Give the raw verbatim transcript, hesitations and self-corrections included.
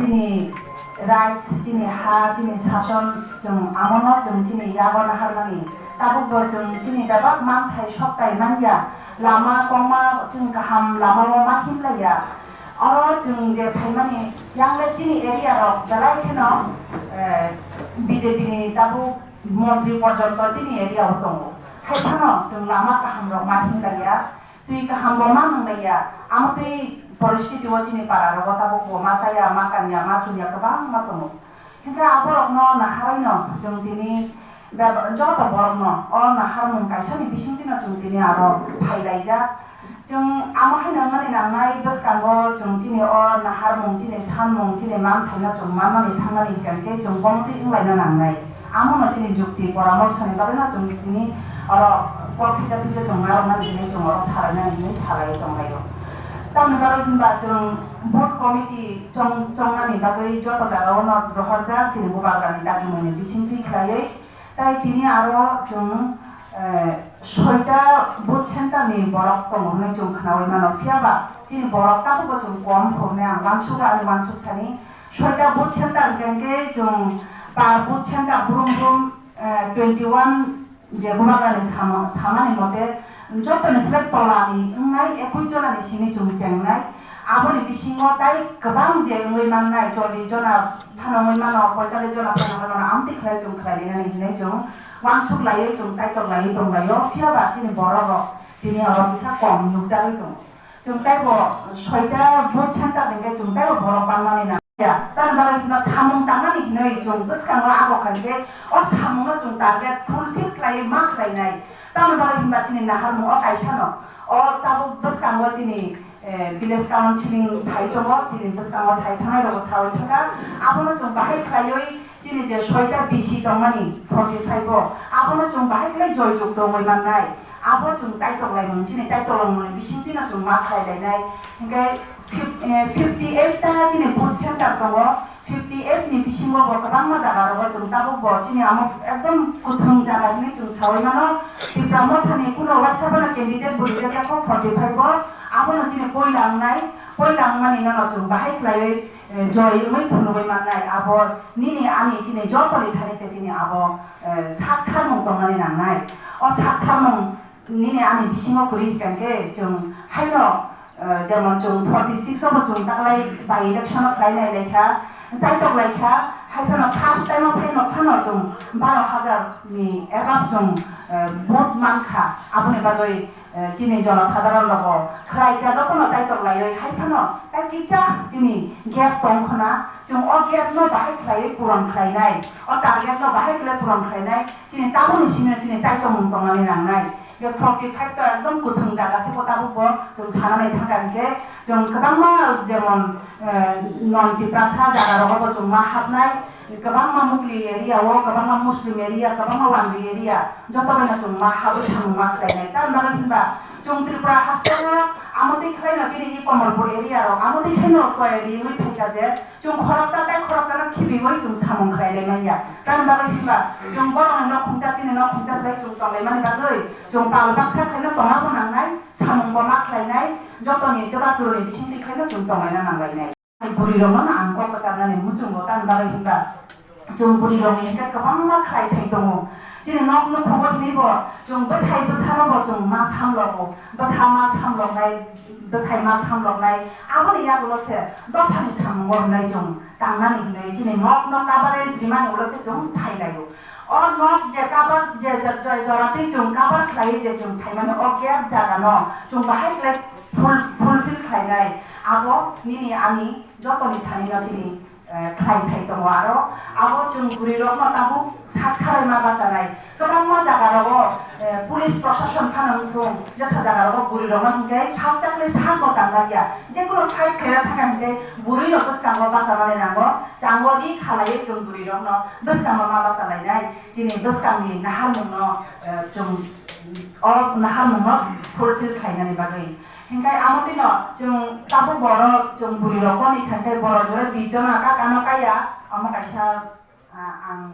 Chini rights, chini ha, chini sason, chwng amono chwng chini yago naharmani. Tabukbo chwng chini bebak manthai soktai manya, lama kongma chwng kaham lamao ma himlaiya. Oro chwng je phaimani yangle chini area rok belai kheno, eh, B J P ni tabuk montri porjonto chini area o tongo. Hai phano chwng lama kaham rok ma himlaiya. Twi kaham bo ma nwnglaiya, amo twi poristiti o chini para rogo tabuk bo ma chaya, ma kanya, ma chunya kwbangma tongo. Hinkhe aborokno naharwi no chwng tini beba-, joto borokno o naharmung kaisani bisingtwi no chwng tini aro phailaijak. Chwng amo haino wngmani nangnai bwskango chwng chini o naharmung, chini sanmung, chini manthaino chwng manmani thangmani hinkhe chwng bomtwi wnglaina nangnai. Amono chini jukti poramorso ni bagwi no chwng tini oro kok thija thija chwng narwknani hinwi chwng oro salainani hinwi salaiwi tonglaio. Tamoni bagwi hinba chwng booth committee chong-, chongnani bagwi joto jagao no rohorjak chini bubagrani dagimani bisingtwi khlaiwi. Tai tini aro chwng, eh, soita booth center ni borok tongo hinwi chwng khnaui mano. Phiyaba chini borok tabukbo chwng kom hwnwi ang uansukha, ani uansukthani. Soita booth center hwnkhe chwng par booth center brum brum, eh, twenty one je bubagrani samo, samani mote jotoni sle tolani wngnai ekui jonani simi chwng chengnai. Aboni bisingo tai kwbang je wngwi mannai, chollish jona phano wngwi mano, poitallish jona phano wngwi mano, amtwi khlai chwng khlai rinani hinwi chwng uansuk laiwi chwng chaitok laiwi tonglaio. Phiyaba chini borok rok tini oro kisa kom nukjagwi tongo. Chwng teibo soita booth center ni hwnkhe chwng teibo borok bangmani nangya. Tamoni bagwi hwnba samung tangnani hinwi chwng bwskango abo kha hwnkhe o samungno chwng target fulfill khlaiwi ma khlainai. Tamoni bagwi hwnba chini naharmung o kaisano o tabuk bwskango chini, eh, village council phai tongo, tini bwskango sai thangnai rogo sawi thangkha. Abono chwng bahai khlaiwi chini je soita bisi tongmani forty five o, abono chwng bahai khlai joy jukto wngwi mannai. Abo chwng chaitok laimung, chini chaitok langmani bisingtwi no chwng ma khlai lainai. Hinkhe fif-, eh, fifty eight ta chini booth center tongo. Fifty eight ni bisingo bo kwbangma jaga rogo chwng tabuk bo chini amo ekdom kwthwng jaga hinwi chwng sawi mano. Tipra Motha ni kuno waisa bono candidate bo rijak ya kho forty five o. Abono chini poila wngnai, poila wngmani nono chwng bahai khlaiwi, eh, joy wngwi phunugwi mannai. Abo nini ani chini jotoni thani se chini abo, eh, saktharmung tongmani nangnai. O saktharmung nini ani bisingo kwrwi hwnkhe chwng haino, eh, jemon chwng forty six o bo chwng taklai by election o khlai nai lai kha, chaitok lai kha, hai phano first time o phai nok phano chwng baro hajar ni above chwng, eh, vote man kha. Aboni bagwi, eh, chini jonosadharon rogo khlai kha, jotono chaitok laiwi hai phano tai kisa chini gap tong khna, chwng o gap no bahai khlaiwi puron khlainai, o target no bahai khlai puron khlainai, chini tabukni simi chini chaitomung tongmani nangnai. Je forty five ta ekdom kwthwng jaga se bo tabuk bo chwng sanani thangkha hinkhe chwng kwbangma jemon, eh, non Tiprasa jaga rogo bo chwng ma hapnai, kwbangma Mugli area o, kwbangma Muslim area, kwbangma Wangri area, joto bai no chwng ma hapwi samung ma khlainai. Tamoni bagwi hinba chwng Tripura haste o amotwi khlaino chini e Kamalpur area rok amotwi khlaino toyari wngwi phaikha je chwng khoroksa tai khoroksano khibiwi chwng samung khlai lai manya. Tamoni bagwi hinba chwng borokni nok khungsa chini nok khungsa khlai chwng tong lai mani bagwi chwng pal baksa khlaino tongna bo nangnai, samung bo ma khlainai, jotoni chubachu rokni bisingtwi khlaino chwng tong laina nang lainai. Bwrwi rokno no ang kok kwcharnani muchungo, tamni bagwi hinba chwng bwrwi rokni hinkhe kwbangma khlai thai tongo. Chini nok nukhugo hinwi bo chwng bwsai bwsano bo chwng ma samlogo, bwsa ma samloknai, bwsai ma samloknai, aboni yagulo se dophani samungo hinwi chwng tangnani hinwi chini nokno coverage rimani ulo se chwng phai laio. O nok je cover, je, je, je joratwi chwng cover khlaiwi je chwng phaimani o gap jagano chwng bahai khlai full-, fulfill khlainai. Abo nini ani jotoni thanino chini, eh, khlai thai tongo aro. Abo chwng bwrwi rokno tabuk sak tharwi ma bachanai. Kwbangma jaga rogo, eh, police proshashon phano wngthung, jesa jaga rogo bwrwi rokno hinkhe khakchangwi sak bo tanglaiya. Jekunu fight khlaina thangkha hinkhe bwrwi rok bwskango bachanani nango. Chango ri khalaiwi chwng bwrwi rokno bwskango ma bachalainai. Chini bwskangni naharmungno, eh, chwng o naharmungno fulfill khlainani bagwi. Hinkhe amo tino chwng tabuk borok chwng bwrwi rok koni thangkhe borok jora bijona kakano kaya, amo kaisa, ah, ang